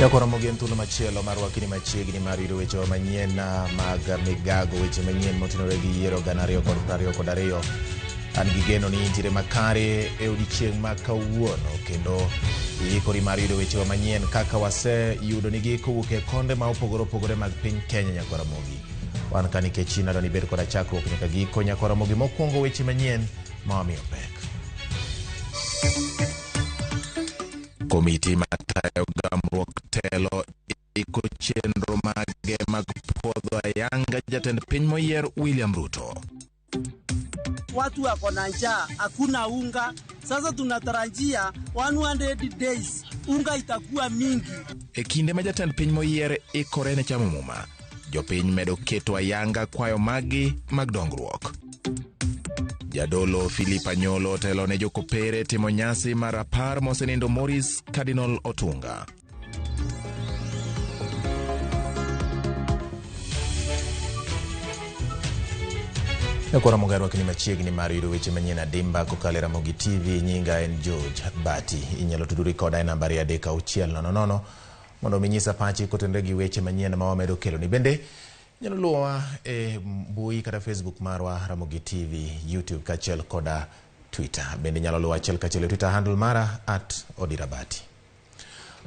Jakoromogi en thuolo machielo mar wakini machiegni mar yudo weche manyien mag migago, weche manyien motenore gi yiero 2022. An gi geno ni intiere makare e odiechieng' ma kawuono kendo iikori mar yudo weche manyien kaka waseyudo nigi kowuok e konde ma opogore opogore mag piny Kenya. Nyakoromogi wan ka nikech in adwa ni ibed koda chakruok nyaka giko. Nyakoromogi mokwongo weche manyien ma wamiyo pek. Komiti matayo gamruok telo iko chenro mage mag puodho ayanga jatend piny moyier William Ruto. Watu wako na njaa, hakuna unga. Sasa tunatarajia 100 days unga itakuwa mingi. E kinde ma jatend piny moyier ikore ne chamo muma, jopiny medo keto ayanga kwayo maggi mag dongruok. Jadolo Philip Anyolo otelo ne jokopere timo nyasi mar apar mosenindo Maurice Cardinal Otunga. Nyakora Mogari wakini machiegni mar yudo weche manyien adimba kokalo e Ramogi TV. Nyinga en George Bati. Inyalo tudori koda e nambari 3600 mondo mi nyisa pachi kotenore gi weche manyien ma wamedo keloni. Bende inyalo luwowa e mbui kata Facebook marwa Ramogi TV, YouTube kaachiel koda Twitter. Bende inyalo luwa achiel kachiel e Twitter handle mara @odirabati.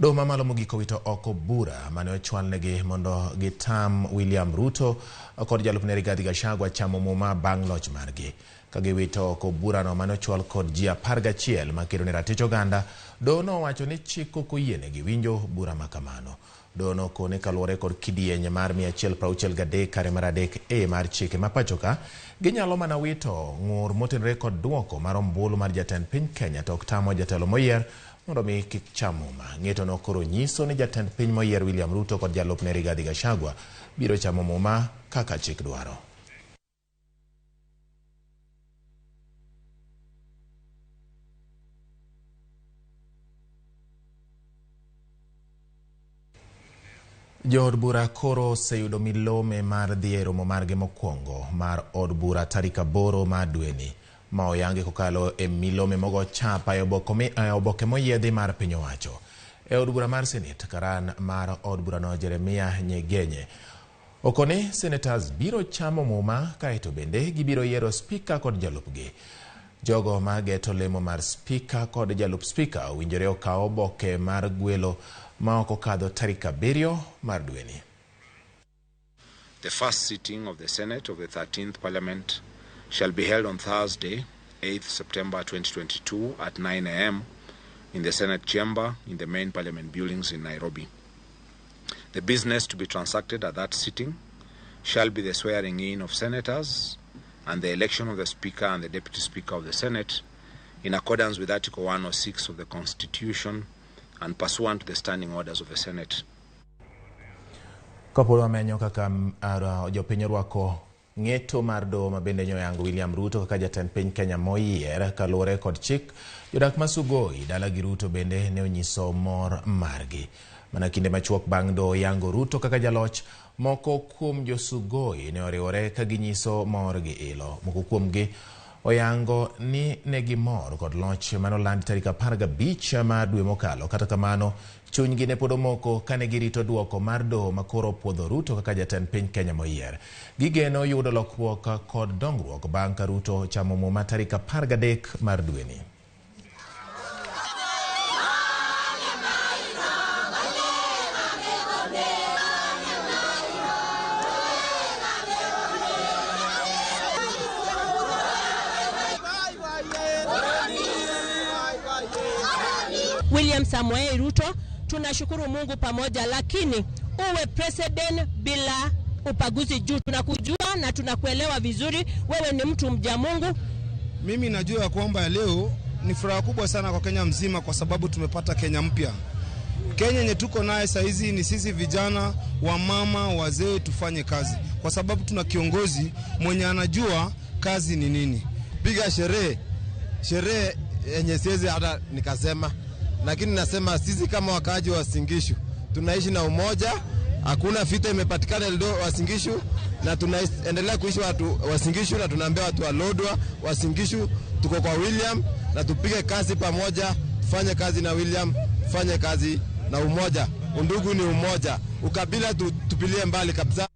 Doho mamalo mogik owito oko bura mane ochwalnegi mondo gitam William Ruto kod jalupne Rigathi Gachagua chamo muma bang' loch margi. Ka giwito oko burano mane ochwal kod ji 11 makedo ne ratich oganda, doho nowacho ni chik ok oyienegi winjo bura ma kamano. Doho nokone kaluwore kod kidieny mar 163 kare mar 3 A mar chike ma pacho ka, ginyalo mana wito ng'ur motenore kod duoko mar ombulu mar jatend piny Kenya to ok tamo jatelo moyier mondo mi kik cham muma. Ng'eto no koro nyiso ni jatend piny moyier William Ruto kod jalupne Rigathi Gachagua biro chamo muma kaka chik dwaro. Jood bura koro oseyudo milome mar dhi e romo margi mokwongo mar od bura tarik 8 mar dweni ma oyangi kokalo e milome mogo chapa e oboke moyiedhi mar piny owacho. E od bura mar Senate, karan mar od burano Jeremia Nyegenye okoni senators biro chamo muma kaeto bende gibiro yiero spika kod jalupgi. Jogo ma geto lemo mar spika kod jalup spika owinjore okaw oboke mar gwelo ma ok okadho tarik 7 mar dweni. The first sitting of the Senate of the 13th Parliament shall be held on Thursday, 8th September 2022 at 9 a.m. in the Senate chamber in the main Parliament buildings in Nairobi. The business to be transacted at that sitting shall be the swearing in of senators and the election of the Speaker and the Deputy Speaker of the Senate in accordance with Article 106 of the Constitution and pursuant to the standing orders of the Senate. Kapod wamenyo kaka jopiny orwako ng'eto mar doho ma bende nyoyango William Ruto kaka jatend piny Kenya moyier kaluwore kod chik, jodak ma Sugoi dala gi Ruto bende ne onyiso mor margi. Mana kinde machuok bang' doho yango Ruto kaka jaloch, moko kuom jo Sugoi ne oriwore ka ginyiso mor gi ilo. Moko kuomgi oyango ni ne gimor kod loch manoland tarik 15 mar dwe mokalo. Kata kamano, chunygi ne pod omoko kane girito duoko mar doho makoro puodho Ruto kaka jatend piny Kenya moyier. Gigeno yudo lokruok kod dongruok bang' ka Ruto chamo muma tarik 13 mar dweni. William Samoei Ruto, tunashukuru Mungu pamoja, lakini uwe president bila upaguzi juu tunakujua na tunakuelewa vizuri, wewe ni mtu mja Mungu. Mimi najua kwamba leo ni furaha kubwa sana kwa Kenya mzima kwa sababu tumepata Kenya mpya. Kenya yenye tuko naye saa hizi ni sisi vijana, wamama, wazee tufanye kazi kwa sababu tuna kiongozi mwenye anajua kazi ni nini. Piga sherehe, sherehe yenye siwezi hata nikasema, lakini nasema sisi kama wakaaji wa Uasin Gishu tunaishi na umoja, hakuna vita imepatikana Eldoret Uasin Gishu, na tunaendelea kuishi watu Uasin Gishu, na tunaambia watu wa Lodwar Uasin Gishu tuko kwa William na tupige kazi pamoja, tufanye kazi na William, tufanye kazi na umoja. Undugu ni umoja, ukabila tupilie mbali kabisa.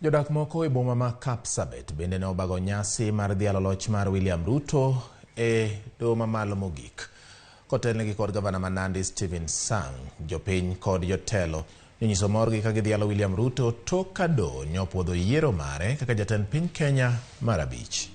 Jodak moko e boma ma Kapsabet bende ne obago nyasi mar dhialo loch mar William Ruto e doho mamalo mogik. Kotelnegi kod gavana ma Nandi Stephen Sang, jopiny kod jotelo nonyiso morgi ka gidhialo William Ruto tok ka doho nyopuodho yiero mare kaka jatend piny Kenya mar abich.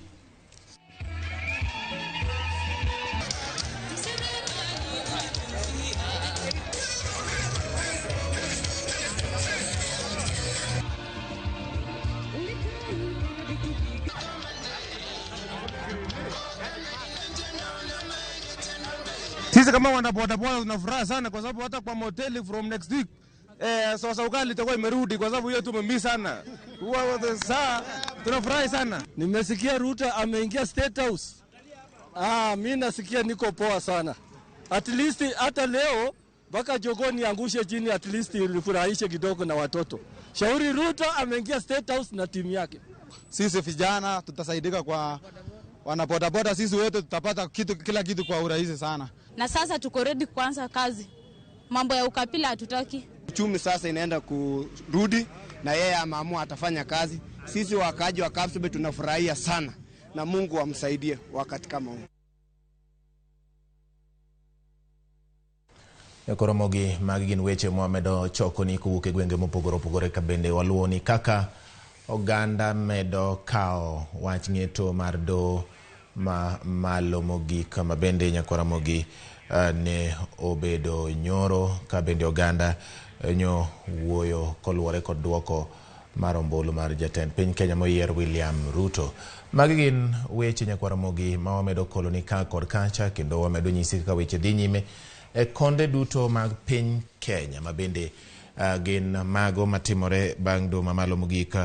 Sisi kama wana bodaboda tuna furaha sana kwa sababu hata kwa moteli from next week sasa ukali itakuwa imerudi, kwa sababu hiyo tumemiss sana. Saa tunafurahi sana. Nimesikia Ruto ameingia State House. Mimi nasikia niko poa sana. At least hata leo mpaka jogoni angushe chini, at least ilifurahishe kidogo na watoto. Shauri Ruto ameingia State House na timu yake. Sisi vijana tutasaidika kwa wanabodaboda, sisi wote tutapata kitu, kila kitu kwa urahisi sana. Na sasa tuko ready kuanza kazi. Mambo ya ukabila hatutaki. Uchumi sasa inaenda kurudi na yeye ameamua atafanya kazi. Sisi wakaaji wa Kapsabet tunafurahia sana na Mungu amsaidie wakati kama huu. Koromogi magi gin weche mwamedo choko ni kowuok e gwenge mopogore opogore ka bende waluwo ni kaka oganda medo kawo wach ng'eto mar doho ma malo mogik ma bende nyakwaramogi ne obedo nyoro ka bende oganda nyo wuoyo koluwore kod duoko mar ombulu mar jatend piny Kenya moyier William Ruto. Magi gin weche nyakwaramogi ma wamedo kolo ni ka kod kacha kendo wamedo nyisi kaka weche dhi nyime e konde duto mag piny Kenya ma bende gin mago matimore bang' doho mamalo mogik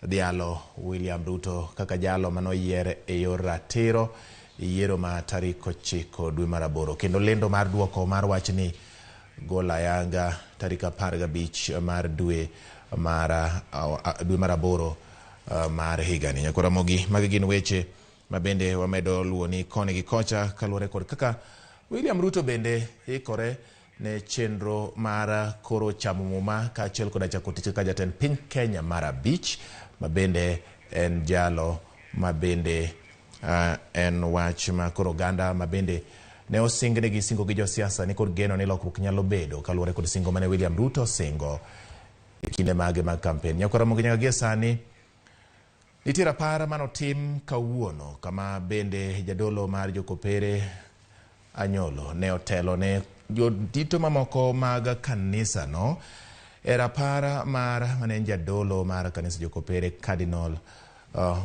dhialo William Ruto kaka jalo manoyier e yor ratiro yiero ma tarik 9 dwe mar 8 kendo lendo mar duoko mar wachni gol ayanga tarik 15 mar dwe mar 8 mar higani. Nyakwaramogi magi gin weche ma bende wamedo luwo ni koni gi kocha kaluwore kod kaka William Ruto bende ikore ne chenro mar koro chamo muma kaachiel koda chako tich kaka jatend piny Kenya mar abich ma bende en jalo ma bende en wach ma koro oganda ma bende ne osingnegi singo gi josiasa ni kod geno ni lokruok nyalo bedo kaluwore kod singo mane William Ruto osingo e kinde mage mag kampen. Nyakwaramogi nyaka gie sani nitie rapar manotim kawuono kama bende jadolo mar jokopere Anyolo ne otelo ne jodito mamoko mag kanisa no e rapar mar mane en jadolo mar kanisa jokopere Cardinal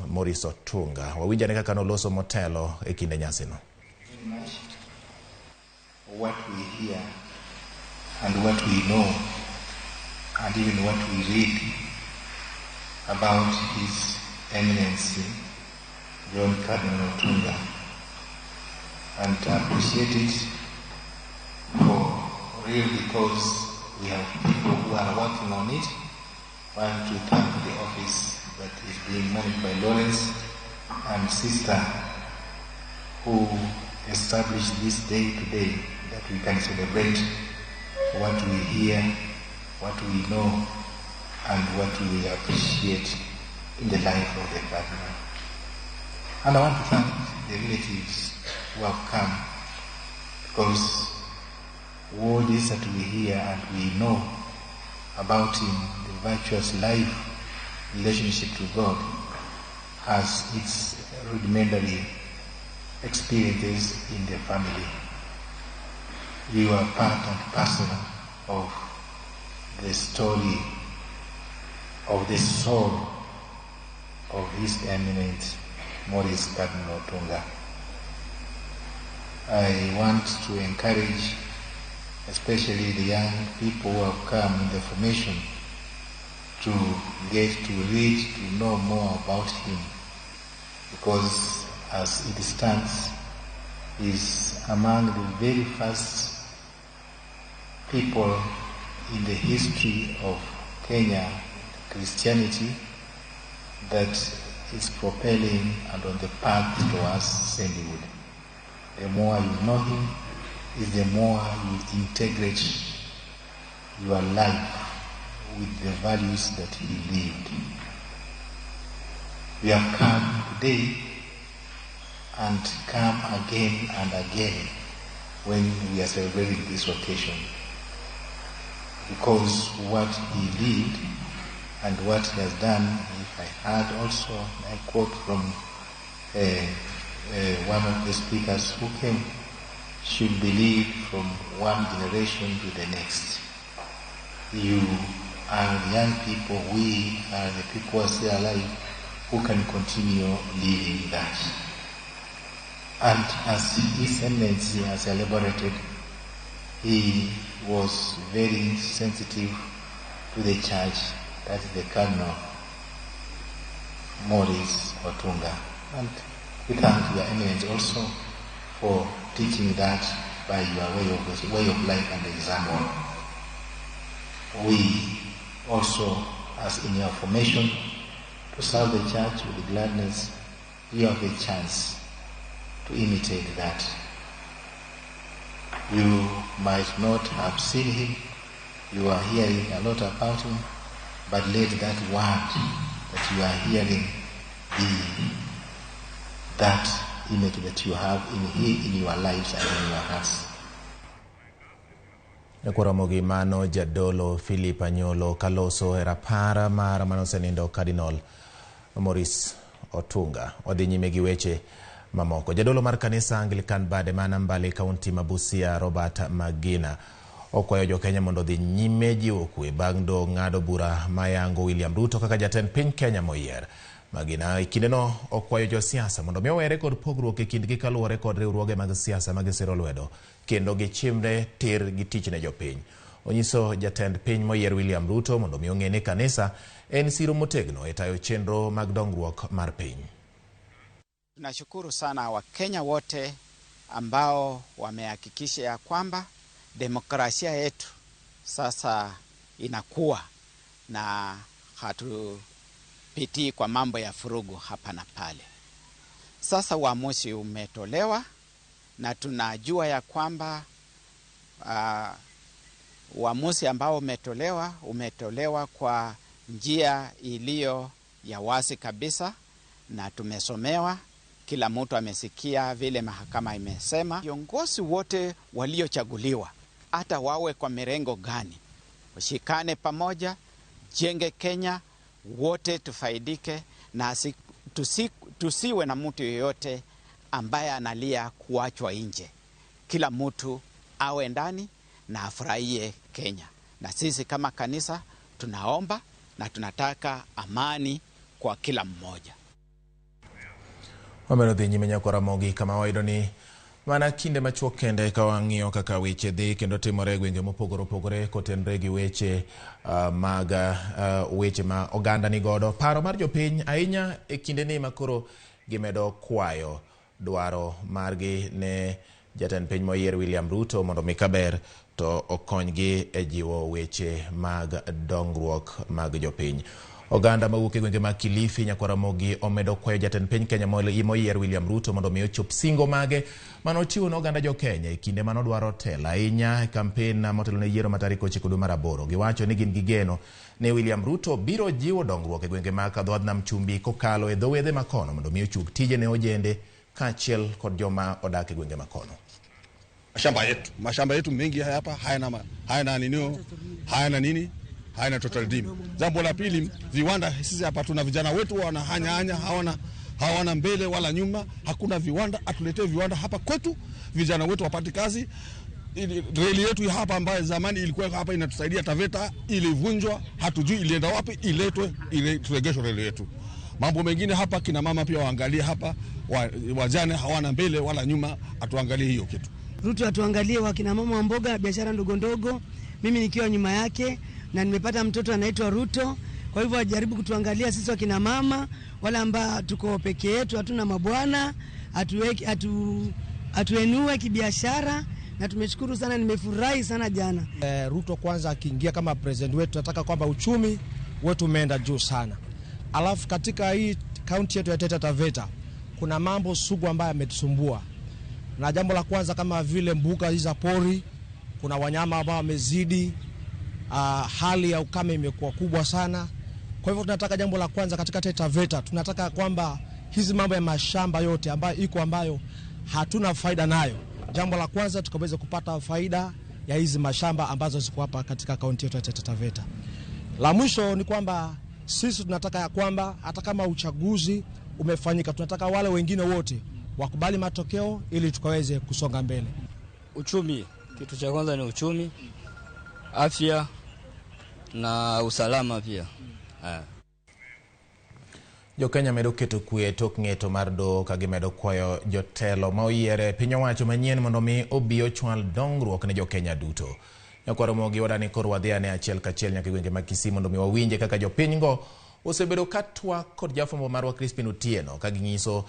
Maurice Otunga. Wawinjane kaka noloso motelo e kinde nyasino. What we hear and what we know and even what we read about His Eminency John Cardinal Otunga, and to appreciate it for real, because we have people who are working on it. I want to thank the office that is being managed by Lawrence and sister who established this day today, that we can celebrate what we hear, what we know, and what we appreciate in the life of the Cardinal. And I want to thank the relatives who have come, because all this that we hear and we know about him, the virtuous life, relationship to God, has its rudimentary experiences in the family. We were part and parcel of the story of the soul of His Eminence Maurice Cardinal Otunga. I want to encourage especially the young people who have come in the formation to get to read, to know more about him, because as it stands, is among the very first people in the history of Kenya Christianity that is propelling and on the path towards sainthood. The more you know him, is the more you integrate your life with the values that he lived. We have come today and come again and again when we are celebrating this occasion, because what he lived and what he has done, if I had also, I quote from one of the speakers who came, should be lived from one generation to the next. You are the young people, we are the people who are still alive, who can continue living that. And as His Eminency has elaborated, he was very sensitive to the church, that is the Cardinal Maurice Otunga. And we thank Your Eminence also for teaching that by your way of life and example. We also, as in your formation, to serve the church with gladness, you have a chance to imitate that. You might not have seen him, you are hearing a lot about him, but let that word that you are hearing be that image that you have in your lives and in your hearts. Koromogi mano Jadolo Philip Anyolo kaloso e rapar mar manosenindo Cardinal Maurice Otunga. Wadhi nyime gi weche mamoko. Jadolo mar kanisa Anglican bade mana Mbale kaunti ma Busia Robert Magina okwayo jokenya mondo odhi nyime jiwo kwe bang' do ng'ado bura mayango William Ruto kaka jatend piny Kenya moyier. Magina e kindeno okwayo josiasa mondo mi owere kod pogruok e kindgi kaluwore kod riwruoge mag siasa ma gisiro lwedo kendo gichimre tir gi tich ne jopiny. Onyiso jatend piny moyier William Ruto mondo mi ong'e ni kanisa en siro motegno e tayo chenro mag dongruok mar piny. Tunashukuru sana Wakenya wote ambao wamehakikisha ya kwamba demokrasia yetu sasa inakuwa na hatupitii kwa mambo ya furugu hapa na pale. Sasa uamuzi umetolewa na tunajua ya kwamba uamuzi ambao umetolewa kwa njia iliyo ya wazi kabisa, na tumesomewa, kila mtu amesikia vile mahakama imesema. Viongozi wote waliochaguliwa, hata wawe kwa mirengo gani, washikane pamoja, jenge Kenya, wote tufaidike, na tusiwe na mtu yeyote ambaye analia kuachwa nje. Kila mtu awe ndani na afurahie Kenya. Na sisi kama kanisa tunaomba na tunataka amani kwa kila mmoja. Wamero dhi nyime nyako Ramogi kama wayudo ni mana kinde machuok kende ka wang'iyo kaka weche dhi kendo timore e gwenge mopogore opogore kotenre gi weche mag weche ma oganda ni godo. Paro mar jopiny ahinya e kindeni ma koro gimedo kwayo dwaro margi ne jatend piny moyier William Ruto mondo mi kaber to okonygi e jiwo weche mag dongruok mag jopiny. Oganda mawuok e gwenge mag Kilifi nyako Ramogi omedo kwayo jatend piny Kenya moyier William Ruto mondo mi ochop singo mage manochiwo ne oganda jo Kenya e kinde manodwaro telo ahinya e kampen motelo ne yiero ma tarik 9 dwe mar 8. Giwacho ni gin gi geno ni William Ruto biro jiwo dongruok e gwenge mag dho wadh nam chumbi kokalo e dho wedhe makono mondo mi ochug tije ne ojende kaachiel kod joma odak e gwenge makono. Mashamba yetu mengi hapa hayana nini, hayana total dim. Jambo la pili, viwanda sisi hapa tuna vijana wetu wanahanya hawana mbele wala nyuma, hakuna viwanda. Atuletee viwanda hapa kwetu, vijana wetu wapate kazi. Reli yetu hapa ambayo zamani ilikuwa hapa inatusaidia Taveta ilivunjwa, hatujui ilienda wapi, iletwe ile turegeshwe reli yetu. Mambo mengine hapa kina mama pia waangalie hapa, wajane hawana mbele wala nyuma, atuangalie hiyo kitu. Ruto atuangalie wakina mama wa mboga, biashara ndogo ndogo, mimi nikiwa nyuma yake na nimepata mtoto anaitwa Ruto. Kwa hivyo ajaribu kutuangalia sisi wakina mama wala ambao tuko peke yetu, hatuna mabwana, atuenue kibiashara, na tumeshukuru sana, nimefurahi sana jana. Ruto kwanza akiingia kama president wetu, nataka kwamba uchumi wetu umeenda juu sana. Alafu katika hii county yetu ya Taita Taveta kuna mambo sugu ambayo yametusumbua. Na jambo la kwanza kama vile mbuga hizi za pori, kuna wanyama ambao wamezidi. Hali ya ukame imekuwa kubwa sana. Kwa hivyo tunataka jambo la kwanza katika Taita Taveta, tunataka kwamba hizi mambo ya mashamba yote ambayo iko ambayo hatuna faida nayo, jambo la kwanza tukaweza kupata faida ya hizi mashamba ambazo ziko hapa katika kaunti yetu ya Taita Taveta. La mwisho ni kwamba sisi tunataka ya kwamba hata kama uchaguzi umefanyika, tunataka wale wengine wote wakubali matokeo ili tukaweze kusonga mbele. Uchumi, kitu cha kwanza ni uchumi, afya na usalama pia. Jokenya medo keto kwe tok ng'eto mar doho ka gimedo kwayo jotelo ma oyiere piny owacho manyien mondo mi obi ochwal dongruok ne jokenya duto. Nyakwar Ramogi wadani koro wadhi ane achiel kachiel nyaka e gwenge mag Kisii mondo mi wawinje kaka jopinygo osebedo ka twak kod jafwambo marwa Crispin Otieno ka ging'iso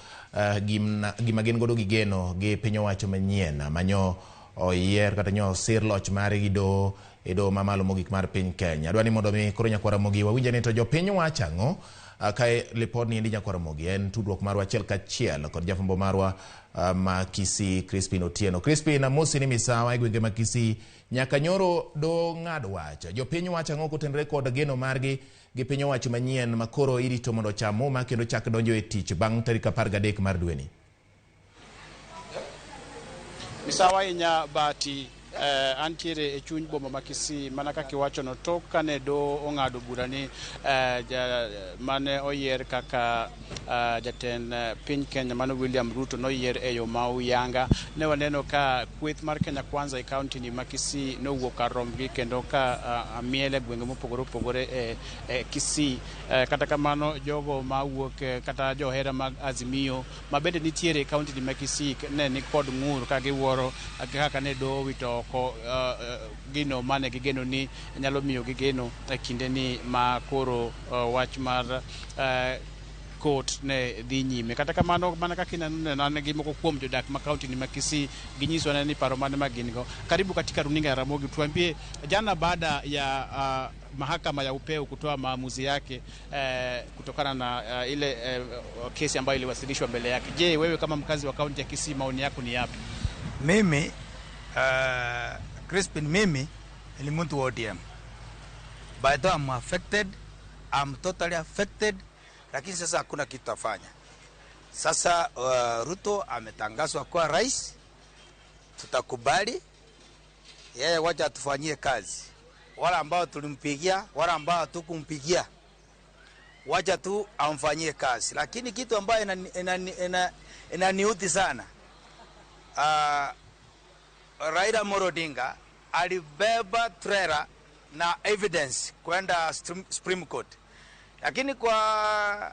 gima gin godo gi geno gi piny owacho manyien manyo oyier kata nyo osir loch mare gi doho e doho mamalo mogik mar piny Kenya. Adwa ni mondo mi koro nyakwar Ramogi wawinje ni to jopiny wacho ang'o. Kae lipodni endi nyakwar Ramogi en tudruok marwa achiel kachiel kod jafwambo marwa ma Kisii Crispin Otieno. Crispin, amosi ni misawa e gwenge ma Kisii nyaka nyoro do ng'ad wach. Jopiny wacho ang'o kotenore kod geno margi gi piny owacho manyien ma koro irito mondo ocham muma kendo chak donjo e tich bang' tarik 13 mar dweni? Misawa inya bati antiere e chuny boma ma Kisii mana kaka iwachono tok kane doho ong'ado bura ni mane oyier kaka jatend piny Kenya mano William Ruto noyier e yo ma uyanga. Ne waneno ka kweth mar Kenya Kwanza e kaunti ni ma Kisii nowuok kar rombgi kendo ka amiel e gwenge mopogore opogore e Kisii. Kata kamano jogo mawuok kata johera mag Azimio ma bende nitiere e kaunti ni ma Kisii ne ni kod ng'ur ka giwuoro kaka ne doho owito oko gino mane gigeno ni nyalo miyo gigeno e kinde ni ma koro wach mar court ne dhi nyime. Kata kamano mana kaka ineno gi moko kuom jodak ma kaunti ni ma Kisii ginyiso ni paro mane ma gin go. Karibu katika runinga ya Ramogi, tuambie jana baada ya mahakama ya upeo kutoa maamuzi yake kutokana na ile kesi ambayo iliwasilishwa mbele yake. Je, wewe kama mkazi wa kaunti ya Kisii maoni yako ni yapi? Mimi Crispin, mimi ni mtu wa ODM. By the way, I'm affected. I'm totally affected. Lakini sasa hakuna kitu tafanya. Sasa Ruto ametangazwa kuwa rais, tutakubali yeye, wacha atufanyie kazi. Wala ambao tulimpigia, wala ambao hatukumpigia, wacha tu amfanyie kazi. Lakini kitu ambayo inaniudhi sana, Raila Amolo Odinga alibeba trailer na evidence kwenda Supreme Court. Lakini kwa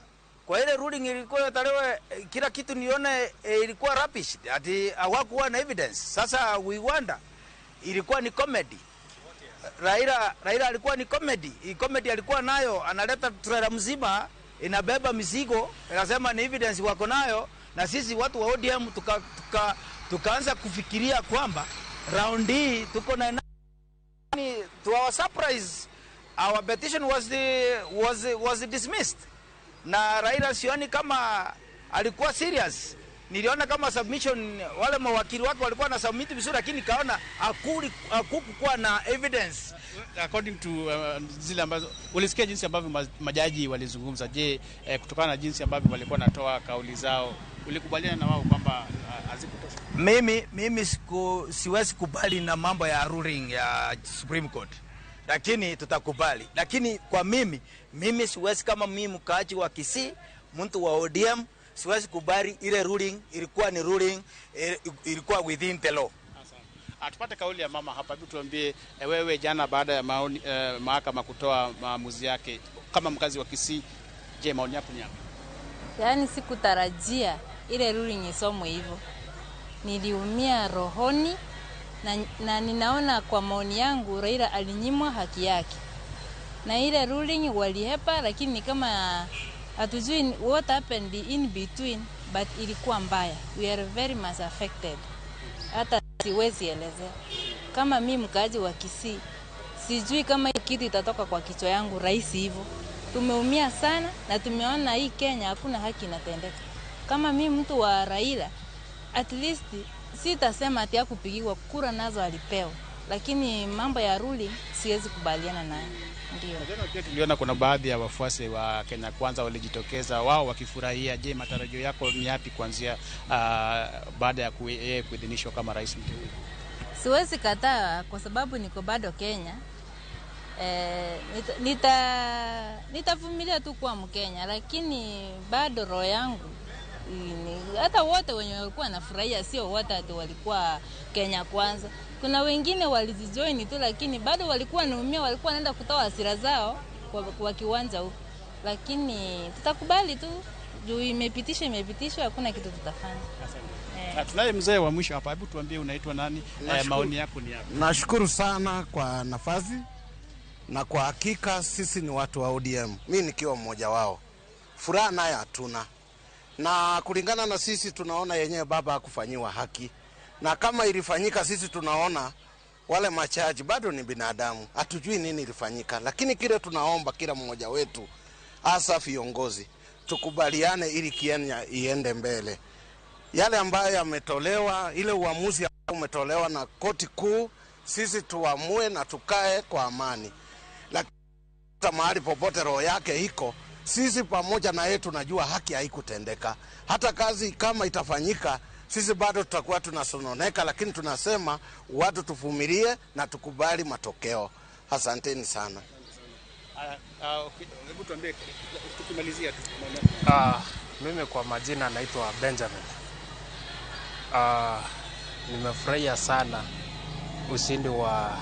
ile ruling ilikuwa tolewa, kila kitu nione ilikuwa rubbish, ati hawakuwa na evidence. Sasa we wonder, ilikuwa ni comedy. Raila alikuwa ni comedy. Hii comedy alikuwa nayo, analeta trailer mzima inabeba mizigo, inasema ni evidence wako nayo, na sisi watu wa ODM tukaanza kufikiria kwamba round hii tuko na nani. To our surprise, our petition was dismissed. Na Raila sioni kama alikuwa serious. Niliona kama submission wale mawakili wake walikuwa na submit vizuri, lakini kaona hakukuwa na evidence. According to zile ambazo ulisikia jinsi ambavyo majaji walizungumza, je, kutokana na jinsi ambavyo walikuwa natoa kauli zao, ulikubaliana na wao kwamba hazikutosha? Mimi siwezi kubali na mambo ya ruling ya Supreme Court, lakini tutakubali. Lakini kwa mimi siwezi, kama mimi mkaaji wa Kisii, mtu wa ODM, siwezi kubali ile ruling. Ilikuwa ni ruling, ilikuwa within the law. Tupate kauli ya mama hapa. Hebu tuambie wewe, jana baada ya mahakama kutoa maamuzi yake, kama mkazi wa Kisii, je, maoni yako ni yapi? Yaani sikutarajia ile ruling isomwe hivyo. Niliumia rohoni na ninaona kwa maoni yangu Raila alinyimwa haki yake. Na ile ruling walihepa, lakini ni kama hatujui what happened in between, but ilikuwa mbaya. We are very much affected. Hata siwezi elezea. Kama mimi mkazi wa Kisii, sijui kama hii kitu itatoka kwa kichwa yangu rahisi hivyo. Tumeumia sana na tumeona hii Kenya hakuna haki inatendeka. Kama mimi mtu wa Raila, at least sitasema ati hakupigiwa kura, nazo alipewa. Lakini mambo ya ruling siwezi kubaliana nayo. Ndio. Jana pia tuliona kuna baadhi ya wafuasi wa Kenya Kwanza walijitokeza wao wakifurahia. Je, matarajio yako ni yapi kuanzia baada ya yeye kuidhinishwa kama rais mteule? Siwezi kataa kwa sababu niko bado Kenya. Nitavumilia tu kuwa Mkenya, lakini bado roho yangu hata wote wenye walikuwa wanafurahia, sio wote ati walikuwa Kenya Kwanza. Kuna wengine walizijoin tu, lakini bado walikuwa wanaumia, walikuwa wanaenda kutoa hasira zao kwa kiwanja huko. Lakini tutakubali tu juu imepitishwa, hakuna kitu tutafanya. Asante. Tunaye mzee wa mwisho hapa, hebu tuambie unaitwa nani? Maoni yako ni yapi? Nashukuru sana kwa nafasi, na kwa hakika sisi ni watu wa ODM, mimi nikiwa mmoja wao. Furaha naye hatuna, na kulingana na sisi tunaona yenyewe baba hakufanyiwa haki, na kama ilifanyika sisi tunaona wale machaji bado ni binadamu, hatujui nini ilifanyika. Lakini kile tunaomba kila mmoja wetu, hasa viongozi, tukubaliane ili Kenya iende mbele. Yale ambayo yametolewa, ile uamuzi umetolewa na koti kuu, sisi tuamue na tukae kwa amani. Lakini mahali popote roho yake iko, sisi pamoja na yeye tunajua haki haikutendeka. Hata kazi kama itafanyika, sisi bado tutakuwa tunasononeka, lakini tunasema watu tuvumilie na tukubali matokeo. Asanteni sana. Hebu tuambie tukimalizia tu. Mimi kwa majina naitwa Benjamin. Nimefurahia sana ushindi wa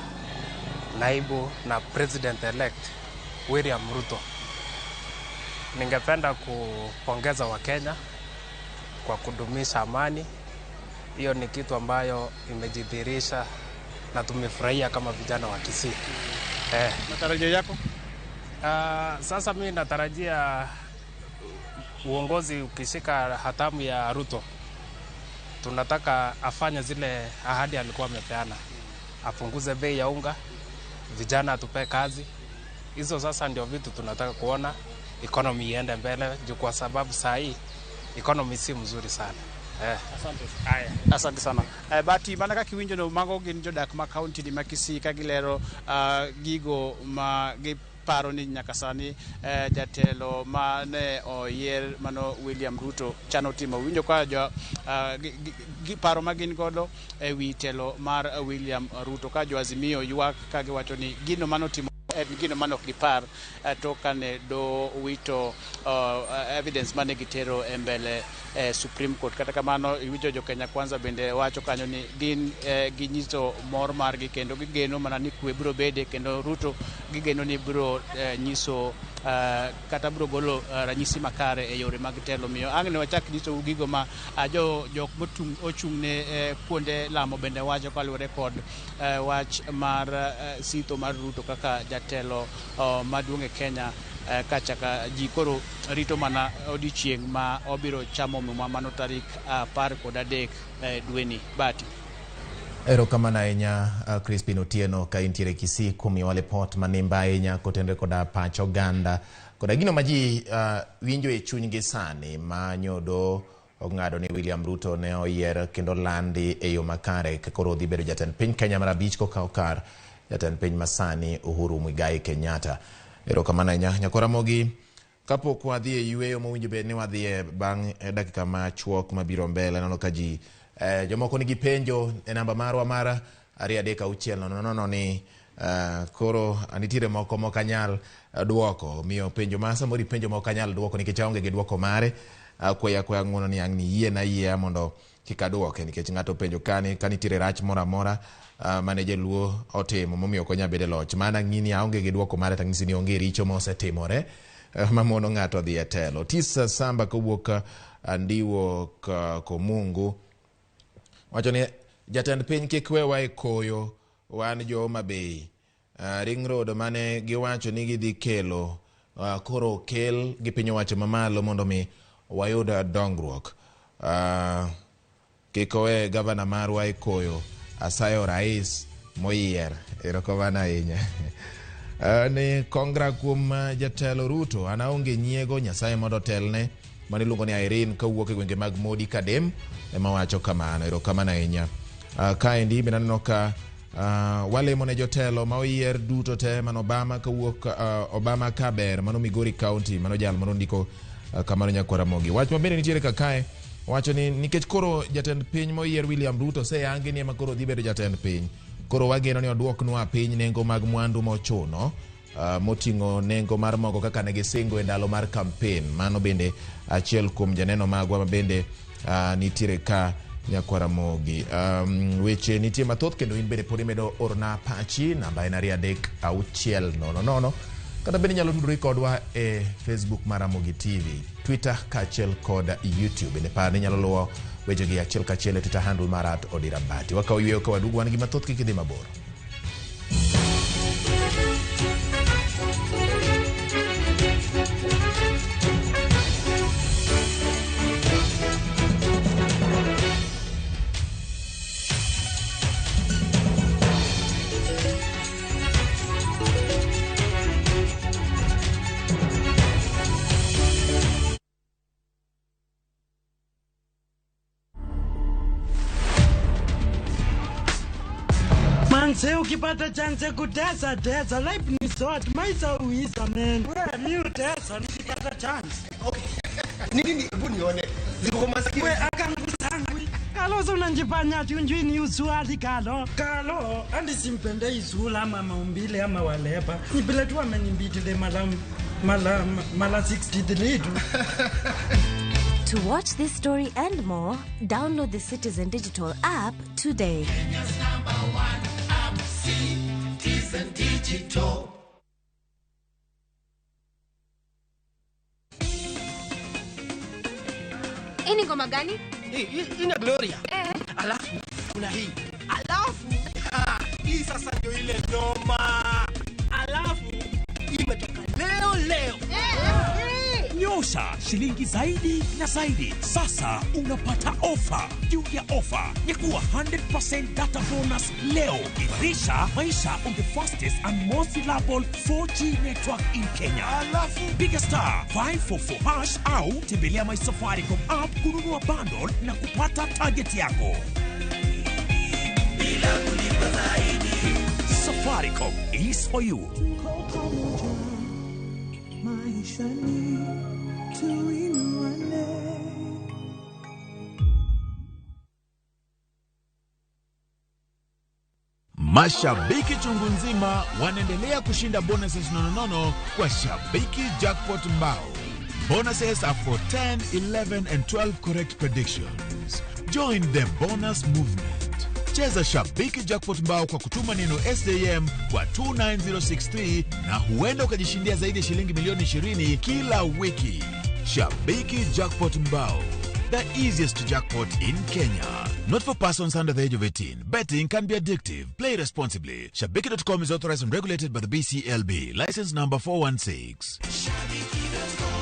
naibu na president elect William Ruto. Ningependa kupongeza Wakenya kwa kudumisha amani. Hiyo ni kitu ambayo imejidhihirisha na tumefurahia kama vijana wa Kisii. Matarajio yako? Sasa mimi natarajia uongozi ukishika hatamu ya Ruto, tunataka afanye zile ahadi alikuwa amepeana. Apunguze bei ya unga, vijana atupe kazi. Hizo sasa ndio vitu tunataka kuona, economy iende mbele, juu kwa sababu saa hii economy si mzuri sana. Asante. Haya, asante sana. Bati mana kaka iwinjo no mago gin jodak ma county ni ma Kisii ka gilero gigo ma giparo ni nyaka sani jatelo ma ne oyier mano William Ruto chano timo. Winjo ka jo giparo ma gin godo e wi telo mar William Ruto, ka jo Azimio ywak ka giwacho ni gino manotimo en gino mane ok gipar to kane do wito evidence mane gitero e mbele Supreme Court. Kata kamano iwinjo jo Kenya Kwanza bende wacho kanyo ni gin ginyiso mor margi kendo gigeno mana ni kwe biro bede, kendo Ruto gigeno ni biro nyiso kata biro golo ranyisi makare e yore mag telo. Miyo ang' ne wachak nyisou gigo ma jok mochung' ne kuonde lamo bende wacho kaluwore kod wach mar sitho mar Ruto kaka jatelo maduong' e Kenya. Kachaka ji koro rito mana odiochieng' ma obiro chamo muma mano tarik 13 dweni. Bati. Erokamano ahinya Crispin Otieno ka intiere Kisii kumiwa lipot manimba ahinya kotenore koda pach oganda koda gino ma ji winjo e chunygi sani ma nyodo ong'ado ni William Ruto ne oyier kendo landi e yo makare koro odhi bedo jatend piny Kenya mar 5 kokawo kar jatend piny masani Uhuru Muigai Kenyatta. Erokamano ahinya Nyakoramogi. Kapok wadhi e yweyo mowinjo bed ni wadhi bang' dakika machuok mabiro mbele, aneno ka ji jomoko nigi penjo e namba marwa mar 23600 ni koro nitiere moko mok anyal duoko, miyo penjo ma samoro ipenjo mok anyal duoko nikech aonge gi duoko mare. Akwayo akwaya ng'uono ni ang' ni yiena yiea mondo kik aduoke nikech ng'ato penjo kani ka nitiere rach moro amora mane jaluo otimo momiyo ok onyal bedo e loch. Mana ng'i ni aonge gi duoko mare to ang'isi ni onge richo mosetimore mamono ng'ato dhi e telo. Tisa Samba kowuok Andiwo Komungu wacho ni jatend piny kik wewa e koyo, wan jo Homa Bay. Ring road mane giwacho ni gidhi kelo koro okel gi piny owacho mamalo mondo mi wayud dongruok. Kik owe gavana marwa e koyo, asayo rais moyier. Erokamano ahinya. Ni kongra kuom jatelo Ruto, an aonge nyiego, Nyasaye mondo otelne. Mano iluongo ni Irene kawuok e gwenge mag Modi Kadem ema wacho kamano. Erokamano ahinya. Kaendi bende aneno ka Walemo ne jotelo ma oyier duto te mano Obama kawuok Obama Kaber mano Migori County mano jal mano ndiko kamano nyakwar Ramogi. Wach mabende nitiere kakae wacho ni nikech koro jatend piny moyier William Ruto oseyangi ni ema koro dhi bedo jatend piny, koro wageno ni oduoknwa piny nengo mag mwandu mochuno moting'o nengo mar mogo kaka ne gisingo e ndalo mar campaign. Mano bende achiel kuom janeno magwa mabende nitiere ka nyakwar Ramogi. Weche nitie mathoth kendo in bende pod imedo orna pachi, namba en 2 3 6 0 0, kata bende inyalo tudori kodwa e Facebook mar Ramogi TV, Twitter kaachiel kod YouTube. Bende par ni inyalo luwo wechegi achiel kachiel e Twitter handle mar @OdirAbati. Wakawo yweyo ka waduogo, wan gi mathoth, kik idhi mabor. Manze, ukipata chance kutesa tesa, life ni short, maisha uisa man. Wewe mi utesa nikipata chance. Okay. Nini hebu nione. Ziko kwa masikio. We akangusangu. Kalo so unanjifanya ati unjui ni uswali kalo. Kalo andi simpende izula ama maumbile ama walepa. Ni vile tu amenimbitile mala mala mala 63 tu. To watch this story and more, download the Citizen Digital app today. Kenya's number one app, Citizen Digital. Hii ni ngoma gani? Hii ina Gloria. Alafu kuna hii. Alafu hii sasa ndio ile noma. Alafu imetoka leo leo. Nyosha shilingi zaidi na zaidi. Sasa unapata ofa juu ya ofa ya kuwa 100% data bonus leo. Imarisha maisha on the fastest and most reliable 4G network in Kenya. Alafu piga star 544 hash au tembelea My Safaricom app kununua bundle na kupata target yako. Bila kulipa zaidi. Safaricom is for you. Maishani tuinuane. Mashabiki chungu nzima wanaendelea kushinda bonuses nononono kwa Shabiki Jackpot Mbao. Bonuses are for 10, 11 and 12 correct predictions. Join the bonus movement. Cheza Shabiki Jackpot Mbao kwa kutuma neno SJM kwa 29063 na huenda ukajishindia zaidi ya shilingi milioni 20 kila wiki. Shabiki Jackpot Mbao, the easiest jackpot in Kenya. Not for persons under the age of 18. Betting can be addictive. Play responsibly. Shabiki.com is authorized and regulated by the BCLB. License number 416. Shabiki.com.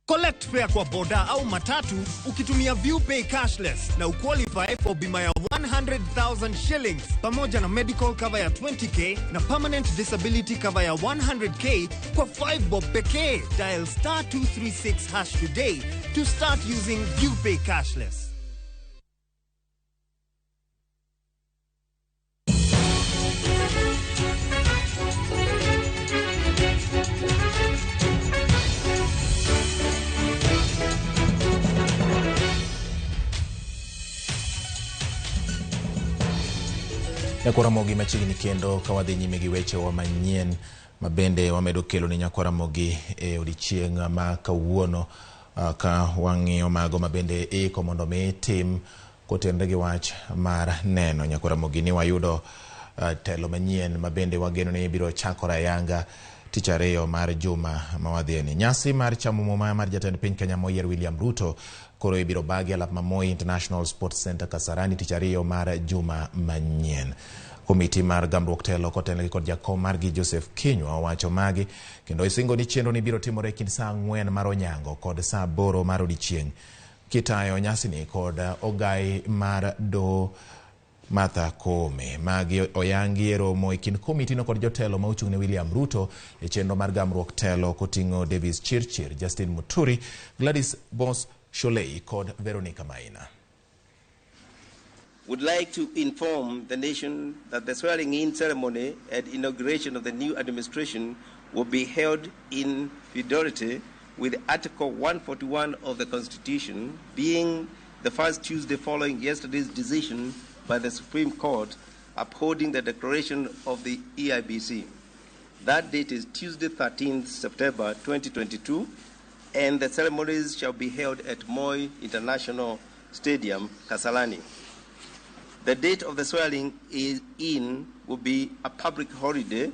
Collect fare kwa boda au matatu ukitumia ViewPay cashless na uqualify for bima ya 100,000 shillings pamoja na medical cover ya 20k na permanent disability cover ya 100k kwa 5 bob pekee. Dial star 236 hash today to start using ViewPay cashless. Nyakwar Ramogi machiegni kendo ka wadhi nyime gi wechewa manyien mabende wamedo kelo ne Nyakwar Ramogi e odiechieng' ma kawuono, ka wang'iyo mago mabende iko mondo mi tim kotenre gi wach mar neno Nyakwar Ramogi ni wayudo telo manyien mabende wageno ni biro chakore ayanga tich ariyo mar juma ma wadhieni. Nyasi mar chamo muma mar jatend piny Kenya moyier William Ruto koro ibiro bagi alap ma Moi International Sports Center Kasarani tich ariyo mar juma manyien. Komiti mar gamruok telo kotenore kod jakom margi Joseph Kinyua owacho magi kendo isingo ni chenro ni biro timore kind saa 4 mar onyango kod saa 8 mar odiechieng'. Kitayo nyasini kod ogai mar doho Martha Koome. Magi oyangi e romo e kind komiti no kod jotelo ma ochung' ne William Ruto e chenro mar gamruok telo koting'o Davis Chirchir, Justin Muturi, Gladys Boss Sholei kod Veronica Maina. Would like to inform the nation that the swearing-in ceremony and inauguration of the new administration will be held in fidelity with Article 141 of the Constitution, being the first Tuesday following yesterday's decision by the Supreme Court upholding the declaration of the EIBC. That date is Tuesday, 13th September 2022, and the ceremonies shall be held at Moi International Stadium, Kasarani. The date of the swearing in will be a public holiday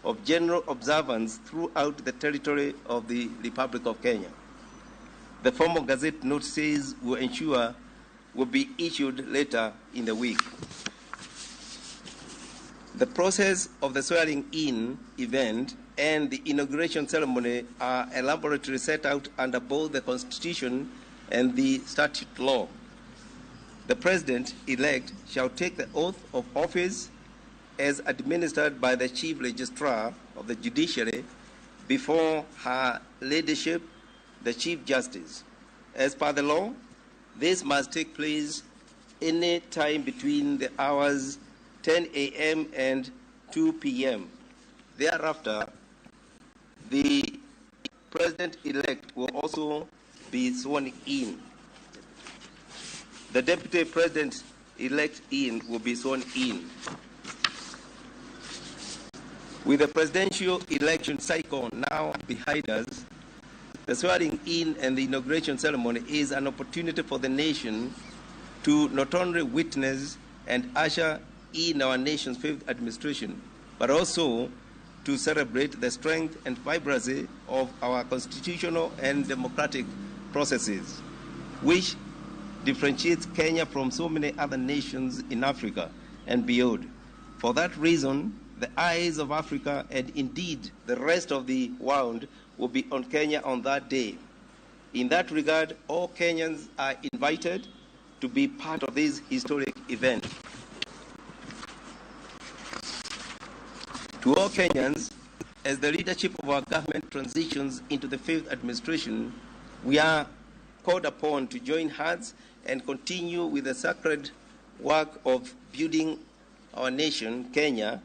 of general observance throughout the territory of the Republic of Kenya. The formal Gazette notices will ensure will be issued later in the week. The process of the swearing in event and the inauguration ceremony are elaborately set out under both the Constitution and the statute law. The president-elect shall take the oath of office as administered by the Chief Registrar of the Judiciary before her leadership, the Chief Justice. As per the law, this must take place any time between the hours 10 a.m. and 2 p.m. Thereafter, the president-elect will also be sworn in. The deputy president-elect in will be sworn in. With the presidential election cycle now behind us, the swearing in and the inauguration ceremony is an opportunity for the nation to not only witness and usher in our nation's fifth administration, but also to celebrate the strength and vibrancy of our constitutional and democratic processes, which differentiates Kenya from so many other nations in Africa and beyond. For that reason, the eyes of Africa and indeed the rest of the world will be on Kenya on that day. In that regard, all Kenyans are invited to be part of this historic event. To all Kenyans, as the leadership of our government transitions into the fifth administration, we are called upon to join hands and continue with the sacred work of building our nation, Kenya,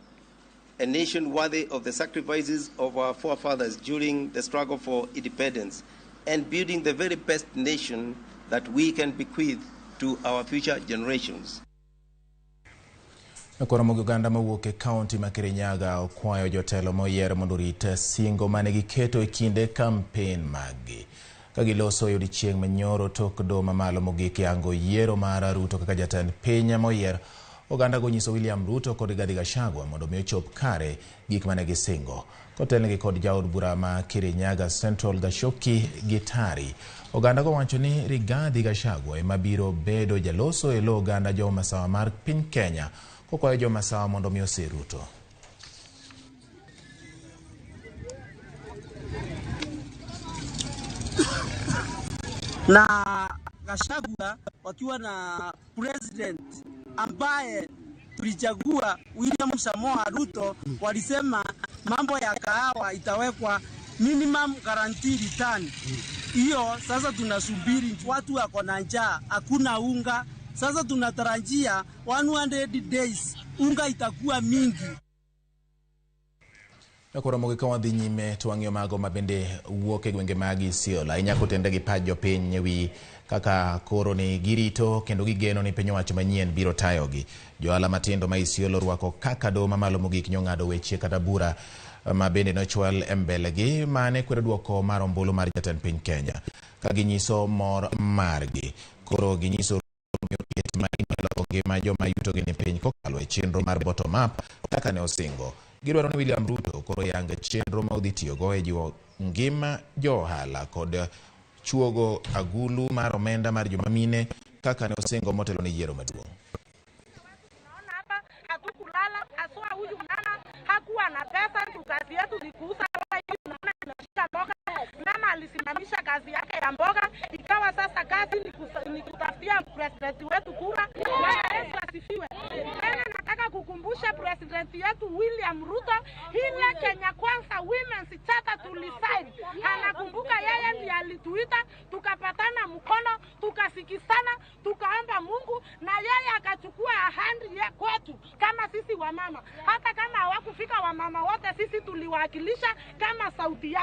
a nation worthy of the sacrifices of our forefathers during the struggle for independence, and building the very best nation that we can bequeath to our future generations. Koro mogi oganda mawuok e kaunti ma Kirinyaga okwayo jotelo moyier mondo orit singo mane giketo e kinde kampen maggi. Ka giloso e odiechieng' manyoro tok doho mamalo mogik yango yiero mar Ruto kaka jatend piny moyier, oganda go nyiso William Ruto kod Rigathi Gachagua mondo mi ochop kare gik mane gisingo. Kotelnegi kod jaod bura ma Kirinyaga Central Gachoki Gitari, oganda go wacho ni Rigathi Gachagua ema biro bedo jaloso e lo oganda jo masawa mar piny Kenya, kokwayo jo masawa mondo mi osir Ruto. Na Gachagua wakiwa na president ambaye tulichagua William Samoei Ruto, walisema mambo ya kahawa itawekwa minimum guarantee return. Hiyo sasa tunasubiri, watu wako na njaa, hakuna unga. Sasa tunatarajia 100 days unga itakuwa mingi. Koro mogik ka wadhi nyime to wang'iyo mago mabende wuok e gwenge mag Isiolo ahinya kotende gi pach jopiny ewi kaka koro ni girito kendo gigeno ni piny owacho manyien biro tayogi. Johala matindo ma Isiolo orwako kaka doho mamalo mogik nyong'ado weche kata bura ma bende nochwal e mbelegi mane kwedo duoko mar ombulu mar jatend piny Kenya ka ginyiso mor margi. Koro ginyiso loko ngima joma yutogi ni piny kokalo e chenro mar bottom up kaka ne osingo. Gidwaro ni William Ruto koro yang chenro ma odhi tiyogo e jiwo ngima jo ohala kod chuogo agulu mar omenda mar joma mine kaka ne osingo motelo ne yiero maduong'. Hapa hatukulala, haswa huyu mama hakuwa na pesa, kazi yetu ni kuuza. Mboga. Mama alisimamisha kazi yake ya mboga, ikawa sasa kazi ni kutafutia president wetu kura. Bwana Yesu asifiwe. Tena nataka kukumbusha president yetu William Ruto, ile Kenya Kwanza Women's Charter tulisign. Anakumbuka yeye ndiye alituita tukapatana mkono.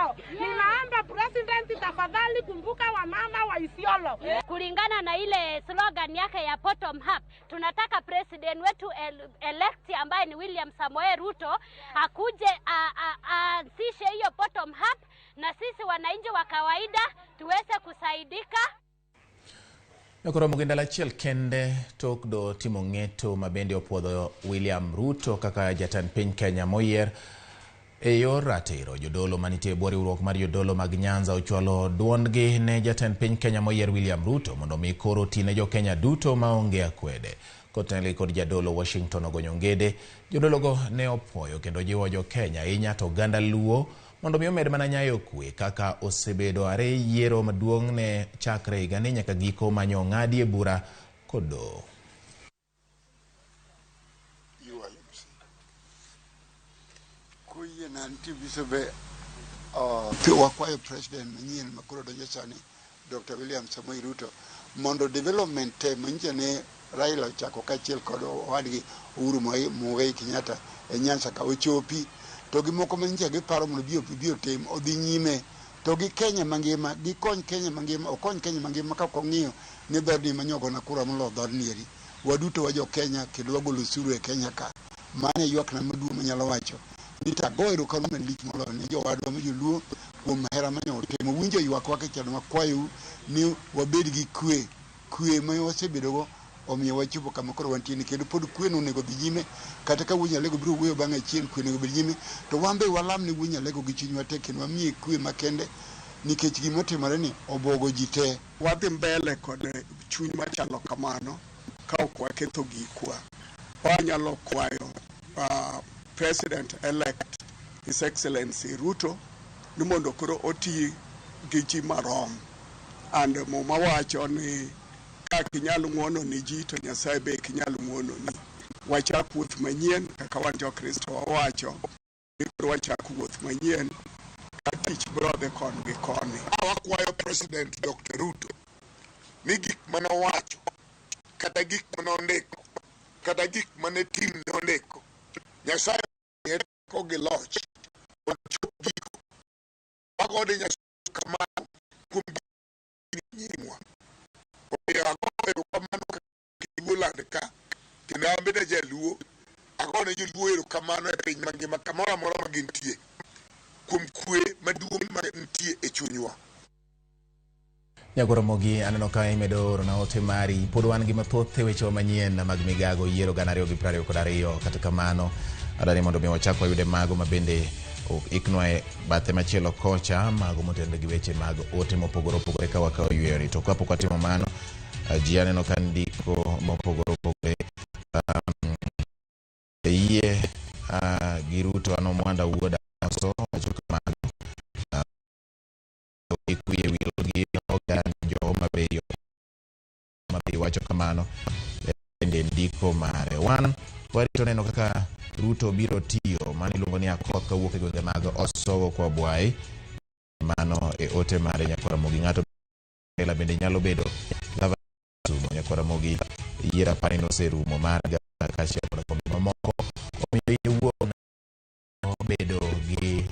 Isiolo. Ninaomba president, tafadhali kumbuka wamama wa Isiolo. Kulingana na ile slogan yake ya bottom up, tunataka president wetu elect ambaye ni William Samoei Ruto akuje aanzishe hiyo bottom up, na sisi wananchi wa kawaida tuweze kusaidika. Koro gi ndalo achiel kende tok do timo ng'eto ma bende opuodho William Ruto kaka jatend piny Kenya moyier e yor ratiro. Jodolo manitie e bwo riwruok mar jodolo mag Nyanza ochwalo duondgi ne jatend piny Kenya moyier William Ruto mondo mi koro oti ne jokenya duto maonge akwede. Kotenore kod jadolo Washington Ogonyo Ngede, jodologo ne opuoyo kendo jiwo jokenya ahinya to oganda Luo mondo mi omed mana nyayo kwe kaka osebedo are yiero maduong' ne chakre higani nyaka giko manyo ng'adie bura kod doho. UIMC. Koyie na nitie bisobe wakwayo president manyien makoro donjo sani Dr. William Samoei Ruto mondo development te manyicha ne Raila ochako kaachiel kod owadgi Uhuru Muigai Kenyatta e Nyanza ka ochopi to gi moko manyicha giparo mondo bi otim odhi nyime to gi Kenya mangima gikony Kenya mangima okony Kenya mangima ka ok ong'iyo ni dhoodni manyogona kura moloyo dhoodni eri waduto wa jo Kenya kendo wagolo osuru e Kenya ka. Mano e ywakna maduong' manyalo wacho ni to ago erokamano malich moloyo ne jowadwa ma joluo kuom hera mane utimo. Winjo ywakwa kachalo wakwayou ni wabed gi kwe. Kwe ma wasebedogo omiyo wachopo kama koro wantie ni kendo pod kwe no onego dhi nyime kata ka Wuod Nyalego biro wuoyo bang'e achien kwe onego bed nyime to wan be walam ne Wuod Nyalego gi chunywa te kendo wamiye kwe makende nikech gimotimore ni obuogo ji te. Wadhi mbele kod chuny machalo kamano ka ok waketho gikwa. Wanyalo kwayo President elect His Excellency Ruto ni mondo koro oti gi ji marom. And Muma wacho ni ka ok inyal ng'uono ni ji to Nyasaye be ok nyal ng'uono ni. Wachak wuoth manyien kaka wan Jokristo wawacho ni koro wachak wuoth manyien ka tich biro dhi koni gi koni. Wakwayo President Dr. Ruto ni gik mane owacho kata gik mane ondiko kata gik mane tim ne ondiko Nyasaye omiye teko gi loch mondo ochop giko. Wagone Nyasaye erokamano kuom gik nyimwa. Omiyo ago erokamano kaka Luoland ka kendo an bende ajaluo agone joluo erokamano e piny mangima kamoro amora ma gintie kuom kwe maduong' mantie e chunywa. Nyakoromogi aneno ka imedo orona ote mari. Pod wan gi mathoth e wechewa manyien mag migago yiero 2022. Kata kamano adani mondo mi wachak wayude mago ma bende iknwa e bathe machielo kocha, mago motenore gi weche mag ote mopogore opogore ka wakawo yweyoni. To kapok watimo mano, ji aneno ka ndiko mopogore opogore yie gi Ruto ano Mwanda wuod Aso wacho kamano. Kwiye wil gi oganda jo Homa Bay Homa Bay wacho kamano bende ndiko mare. Wan warito neno kaka Ruto biro tiyo, mano iluongo ni Akoth kawuok e gwenge mag Osogo kwa Bwai. Mano e ote mare Nyakwaramogi. Ng'ato Raila bende nyalo bedo gavana Kisumu. Nyakwaramogi yiero apani noserumo mar gavana kaachiel kod kombe mamoko. Omiyo in iwuon bedo gi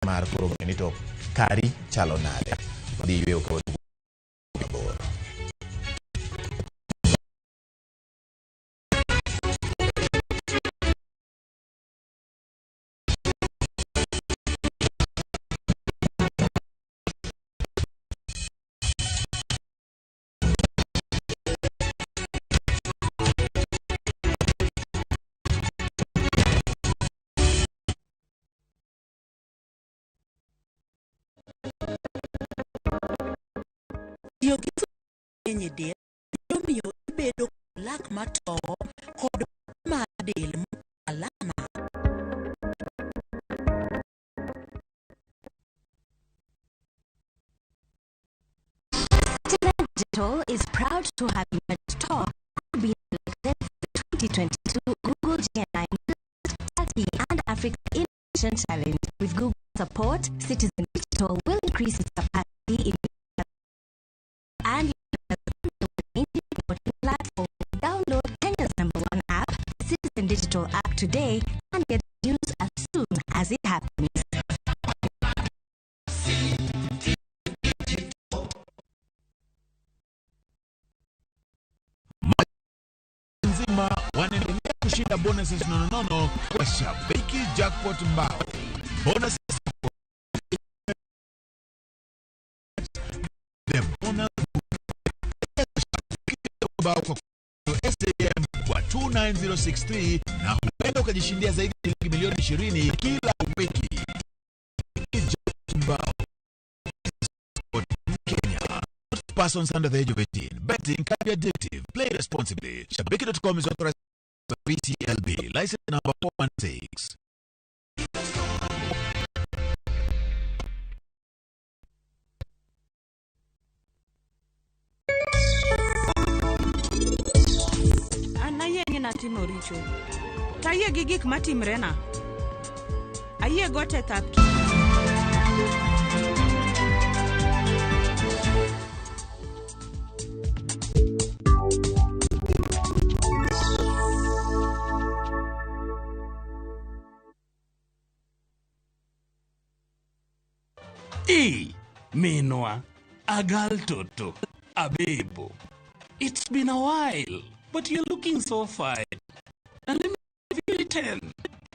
mar koro ng'eyo ni to kari chalo nade. Wadhi yweyo ka waduogo mabor. Tiyo gi mang'eny e del nyalo miyo ibedo kod lak matowo kod mar del mopong'o alama. Citizen Digital is proud to have emerged top and been selected for the 2022 Google GNI Turkey and Africa Innovation Challenge. With Google support, Citizen Digital will increase its capacity in and platform. Download Kenya's #1 app, Citizen Digital app today, and get news as soon as it happens. kushinda bonuses nononono kwa Shabiki Jackpot Mbao. Bonuses the bonus mbao kwa SAM kwa 29063 na huenda ukajishindia zaidi ya shilingi milioni 20 kila wiki. Jackpot Mbao. Kenya. Persons under the age of 18. Betting can be addictive. Play responsibly. Shabiki.com is authorized by BCLB. License number 416. An ayie ni natimo richo. To ayie gi gik matimrena. Ayie go te thap E, Minwa, Agal Toto, Abebo. It's been a while, but you're looking so fine. And let me give you 10.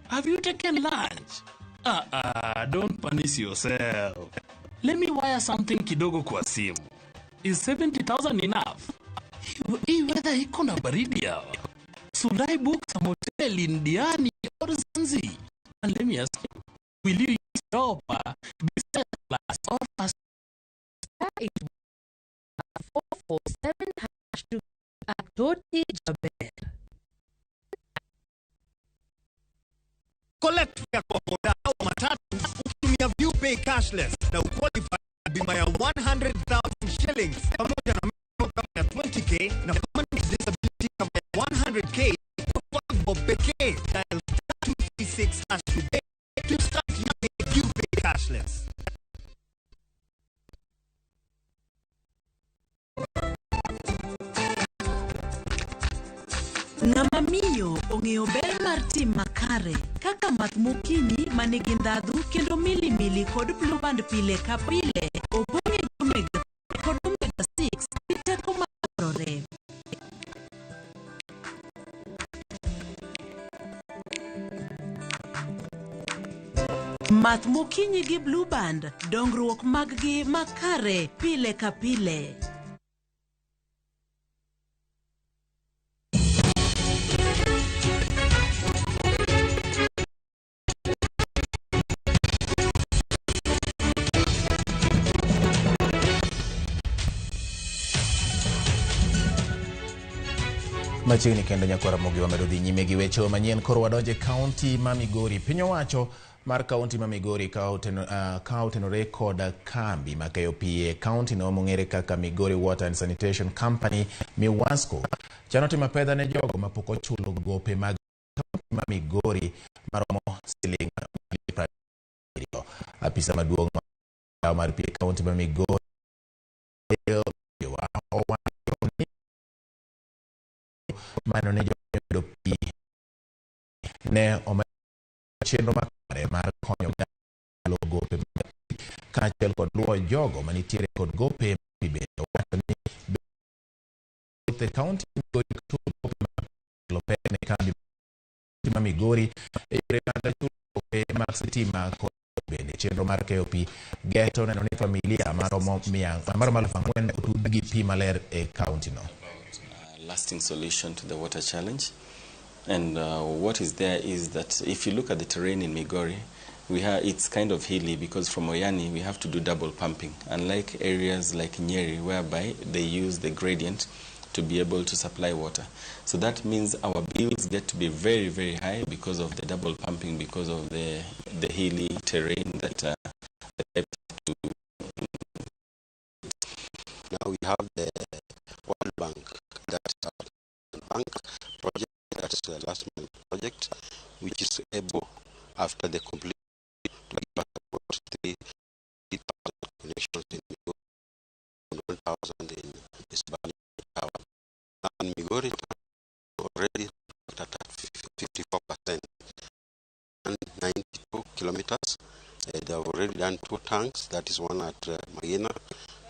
Have you taken lunch? Don't punish yourself. Let me wire something kidogo kwa simu. Is 70,000 enough? Hii weather iko na baridi hawa. Should I book some hotel in Diani or Zanzi? And let me ask you, will you use Europa, business class or first? *447# Atoti Jaber. Collect fare kwa boda au matatu ukitumia ViewPay cashless na uqualify bima ya 100,000 shillings pamoja na medical cover ya 20k na permanent disability cover ya 100k kwa bob pekee. Dial 236# today to start using ViewPay cashless. Ng'ama miyo ong'eyo ber mar tim makare kaka math mokinyi manigi ndhadhu kendo milimili kod Blue Band pile ka pile opong'e gi omega 3 kod omega 6 gi teko madwarore. Math mokinyi gi Blue Band, dongruok mag-gi makare pile ka pile. Machiegni kendo nyakwar Ramogi wamedo dhi nyime gi weche manyien. Koro wadonje e kaunti ma Migori. Piny owacho mar kaunti ma Migori ka otenore kod kambi makeyo pi e kaunti no mong'ere kaka Migori Water and Sanitation Company Miwasco chano timo apedha ne jogo mapok ochulo gope mag kaunti ma Migori maromo siling milioni 70. Apisa maduong' mar pi e kaunti ma Migori owacho ni mano ne joyudo pi ne omedo chenro makare mar konyo oganda gope mag pi kaachiel kod luwo jogo manitiere kod gope pi. Bende owacho ni e kaunti Migori chulo gope mag pi pek ne kambi ma Migori e yore mag chulo gope mag sitima kod bende chenro mar keyo pi geto neno ni familia maromo 4,000 otud gi pi maler e kaunti no. Lasting solution to the water challenge. And what is there is that if you look at the terrain in Migori, it's kind of hilly because from Oyani we have to do double pumping, unlike areas like Nyeri whereby they use the gradient to be able to supply water. So that means our bills get to be very, very high because of the double pumping, because of the hilly terrain that to. Now we have the World Bank, that's bank project, that's the last month project, which is able, after the completion, to give us about 3,000 connections in Migori and 1,000 in Isebania Town. And Migori already at 54% and 92 kilometers. They have already done 2 tanks, that is one at Magina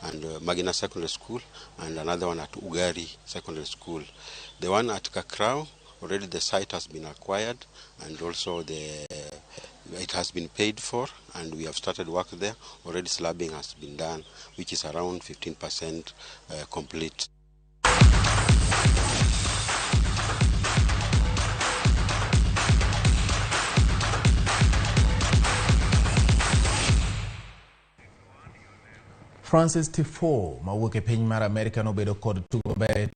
and Magina Secondary School and another one at Ugari Secondary School. The one at Kakrao Already the site has been acquired, and also it has been paid for, and we have started work there. Already slabbing has been done, which is around 15% complete. Francis Tifoe mawuok e piny mar Amerka nobedo kod tugo maber.